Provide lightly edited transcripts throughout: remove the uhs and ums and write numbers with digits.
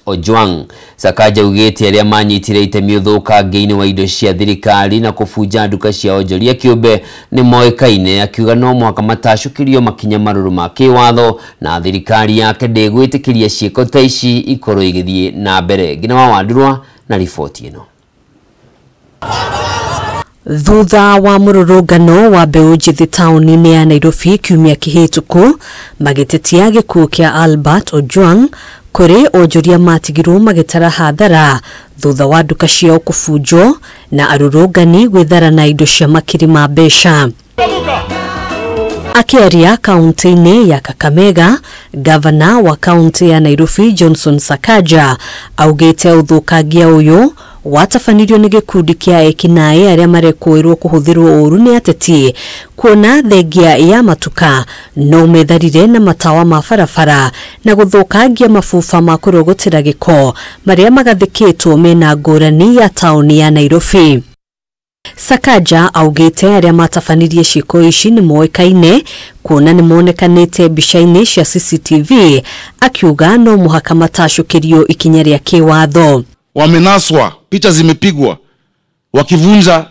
Ojwang. Sakaja augĩte arĩa manyitire itemi ũthũkangia-inĩ wa indo cia thirikari na kũbunja nduka cia onjoria kĩũmbe nĩ moĩkaine, akiuga no mũhaka matacũkĩrio makinya marũrũ ma kĩwatho na thirikari yake ndĩgwĩtĩkĩria ciĩko ta ici ikorwo igĩthiĩ na mbere. Ngina wa Wandurwa na riboti ĩno. Thutha wa mũrũrũngano wa mbeũ njĩthĩ taũni-inĩ ya Nairobi kiumia kĩhĩtũku magĩtetia gĩkuũ kĩa Albert Ojwang, kũrĩ onjoria matigirwo magĩtara hathara thutha wa nduka ciao kũbunjwo na arũrũngani gwĩthara na indo cia makiri ma mbeca. Akiaria kaunti-inĩ ya Kakamega, gavana wa kaunti ya Nairobi Johnson Sakaja augĩte ũthũkangia ũyũ watabanirio nĩ gĩkundi kĩa ekinaĩ arĩa marekũĩrwo kũhũthĩrwo ũru nĩ ateti, kuona thengia ya matuka no metharire na matawa ma barabara na gũthũkangia mabuba ma kũrogotera gĩko marĩa magathĩkĩtwo mena ngũrani ya taũni ya Nairobi. Sakaja augĩte arĩa matabanirie ciĩko ici nĩ moĩkaine kuona nĩ monekanĩte mbica-inĩ cia CCTV, akiuga no mũhaka matacũkĩrio ikinya rĩa kĩwatho. Wamenaswa, picha zimepigwa wakivunja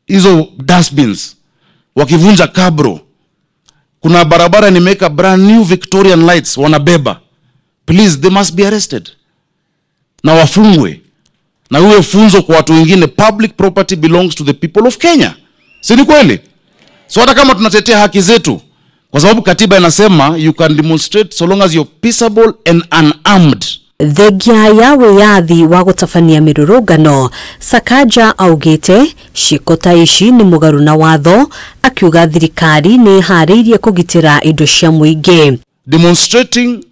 hizo dustbins, wakivunja kabro. Kuna barabara nimeweka brand new Victorian lights wanabeba. Please, they must be arrested na wafungwe, na uwe funzo kwa watu wengine. Public property belongs to the people of Kenya, si ni kweli? So hata kama tunatetea haki zetu, kwa sababu katiba inasema you can demonstrate so long as you're peaceable and unarmed. Thengia ya wĩyathi wa gũtabania mĩrũrũngano, Sakaja augĩte ciĩko ta ici nĩ mũgarũ na watho, akiuga thirikari nĩ ĩharĩirie kũgitĩra indo cia mũingĩ. Demonstrating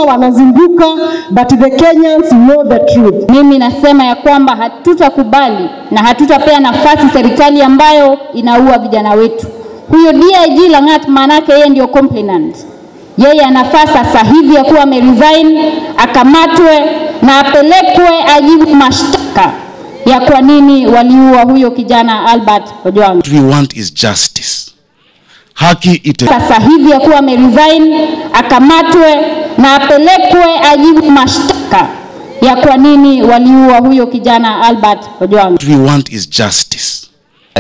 wanazunguka, but the Kenyans know the truth. Mimi nasema ya kwamba hatutakubali na hatutapea nafasi serikali ambayo inaua vijana wetu. Huyo DIG Langat, manake yeye ndio complainant. Yeye anafaa sasa hivi ya kuwa ameresign, akamatwe na apelekwe ajibu mashtaka ya kwa nini waliua huyo kijana Albert Ojwang. What we want is justice. Haki ite. Sasa hivi ya kuwa ameresign, akamatwe na apelekwe ajibu mashtaka ya kwa nini waliua huyo kijana Albert Ojwang. What we want is justice.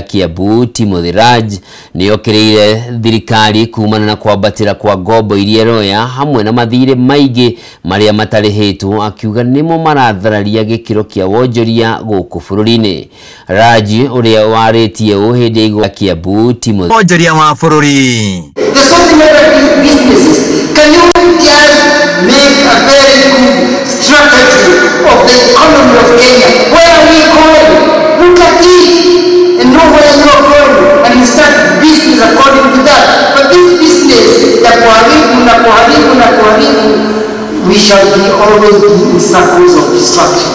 Kiambu Timothy Raj nĩokĩrĩire thirikari kumana na kwambatĩra kwa ngombo iria ĩroya hamwe na mathirĩ maingĩ marĩa matarĩhĩtwo, akiuga nĩmo marathararia gĩkĩro kĩa wonjoria gũkũ bũrũri-inĩ. Raj ũrĩa warĩtie ũũ hĩndĩ ya Kiambu Timothy wonjoria wa bũrũri. The supplementary businesses, can you just make a very good strategy of the economy of Kenya? Where are we going? Look at it and know where you are going, and you start business according to that. But this business, ya kuharibu na kuharibu na kuharibu, we shall be always be in circles of destruction.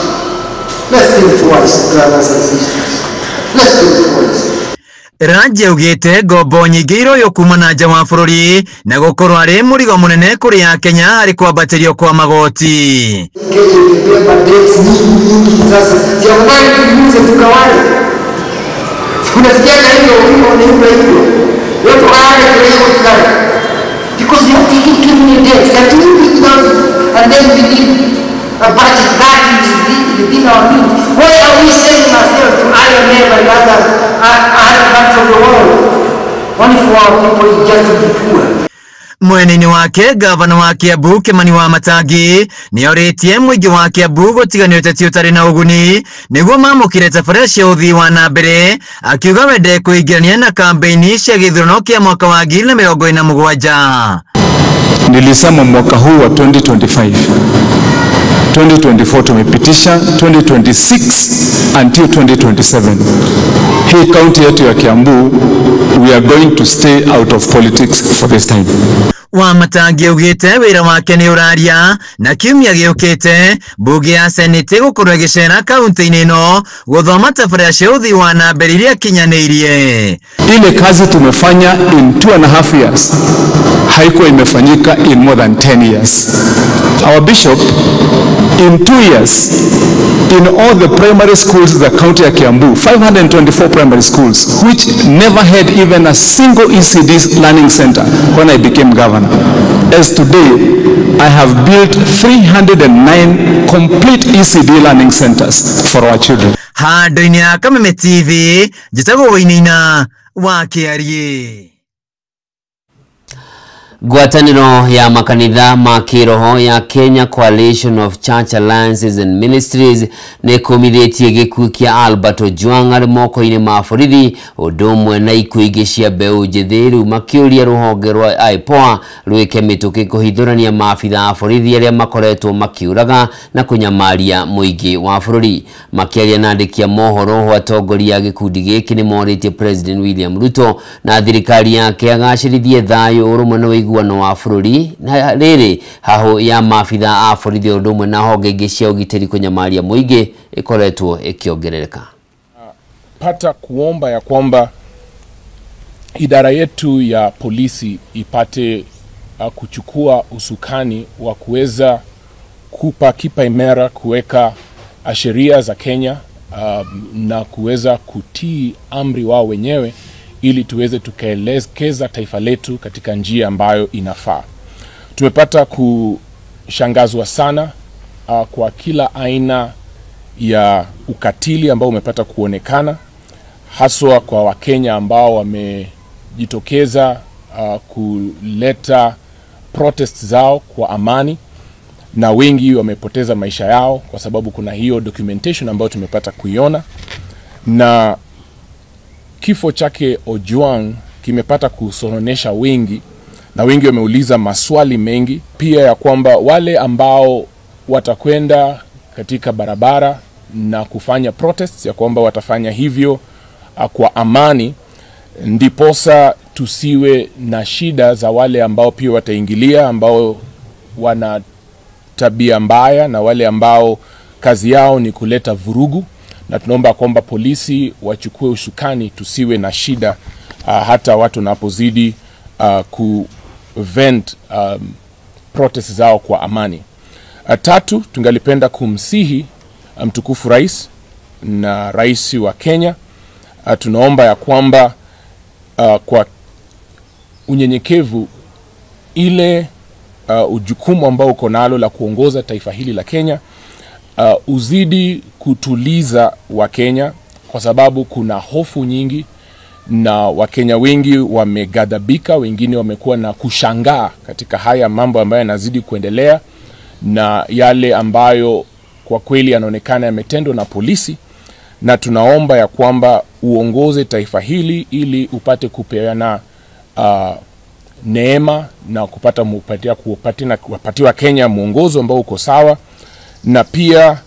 Let's think twice, brothers and sisters. Let's think twice. Raj augĩte ngombo nyingĩ iroywo kuma na nja wa bũrũri na gũkorwo arĩ mũrigo mũnene kũrĩ Akenya harĩ kwambatĩrio kwa magoti. Kenya imebeba debts nyingi nyingi sasa. Si afadhali tuiuze tukawane? Unasikiaga hiyo wimbo unaimba hivyo. Wewe tukawane tunayo tukawane. Because you are taking too many debts. Can you be without it? And then we need a budget that is within our means. Why are we selling ourselves to IMF and other parts of the world? Only for our people just to be poor. Mwenene wake gavana wa Kiambu Kimani Wamatangi nĩorĩtie mũingĩ wa Kiambu gũtiganĩria ũteti ũtarĩ na ũguni nĩguo mamũkĩre tabarĩra cia ũthii wa na mbere, akiuga we ndekũingĩrania na kambeini cia gĩthurano kĩa mwaka wa 2027. Nilisema mwaka huu wa 2025, 2024 tumepitisha, 2026 until 2027. Hii county yetu ya Kiambu, we are going to stay out of politics for this time. Wamatangi augĩte wĩra wake nĩ ũraria na kiumia gĩũkĩte mbunge ya Senate gũkorwo ĩgĩcera kaunti-inĩ ĩno gũthoma tabarĩra cia ũthii wa na mbere iria kinyanĩirie. Ile kazi tumefanya in 2.5 years haikuwa imefanyika in more than 10 years. Our bishop in 2 years in all the primary schools in the county ya Kiambu, 524 primary schools which never had even a single ECD learning center when I became governor. governor, as today, I have built 309 complete ECD learning centers for our children. Handũ-inĩ ya Kameme TV, njĩtagwo Wainaina wa Kĩariĩ. Ngwatanĩro ya makanitha ma kĩroho ya Kenya Coalition of Church Alliances and Ministries nĩ kũmithĩtie gĩkuũ kĩa Albert Ojwang arĩ moko-inĩ ma borithi, ũndũ ũmwe na ikuũ ingĩ cia mbeũ njĩthĩ, rĩu makĩũria rũhonge rwa IPOA rwĩke mĩtũkĩ kũhithũrania maabitha a borithi arĩa makoretwo makĩũraga na kũnyamaria mũingĩ wa bũrũri. Makĩaria na andĩki a mohoro, atongoria a gĩkundi gĩkĩ nĩ morĩtie President William Ruto na thirikari yake agacĩrithie thayũ, ũrũmwe na ũiguano wa bũrũri, na rĩrĩ hahũ ya maabitha a borithi ũndũ ũmwe na honge ingĩ cia ũgitĩri kũnyamaria mũingĩ ĩkoretwo ĩkĩongerereka. Pata kuomba ya kwamba idara yetu ya polisi ipate kuchukua usukani wa kuweza kupa kipaimara kuweka sheria za Kenya na kuweza kutii amri wao wenyewe ili tuweze tukaelekeza taifa letu katika njia ambayo inafaa. Tumepata kushangazwa sana kwa kila aina ya ukatili ambao umepata kuonekana, haswa kwa Wakenya ambao wamejitokeza kuleta protest zao kwa amani, na wengi wamepoteza maisha yao kwa sababu kuna hiyo documentation ambayo tumepata kuiona. Na kifo chake Ojwang kimepata kusononesha wengi, na wengi wameuliza maswali mengi pia ya kwamba wale ambao watakwenda katika barabara na kufanya protests ya kwamba watafanya hivyo kwa amani, ndiposa tusiwe na shida za wale ambao pia wataingilia, ambao wana tabia mbaya na wale ambao kazi yao ni kuleta vurugu. Na tunaomba kwamba polisi wachukue usukani, tusiwe na shida hata watu wanapozidi ku vent protest zao kwa amani. Tatu, tungalipenda kumsihi mtukufu rais na rais wa Kenya. Tunaomba ya kwamba kwa unyenyekevu ile ujukumu ambao uko nalo la kuongoza taifa hili la Kenya, uzidi kutuliza Wakenya, kwa sababu kuna hofu nyingi na Wakenya wengi wameghadhabika, wengine wamekuwa na kushangaa katika haya mambo ambayo yanazidi kuendelea na yale ambayo kwa kweli yanaonekana yametendwa na polisi. Na tunaomba ya kwamba uongoze taifa hili ili upate kupeana neema na kupata kuwapatiwa Kenya mwongozo ambao uko sawa, na pia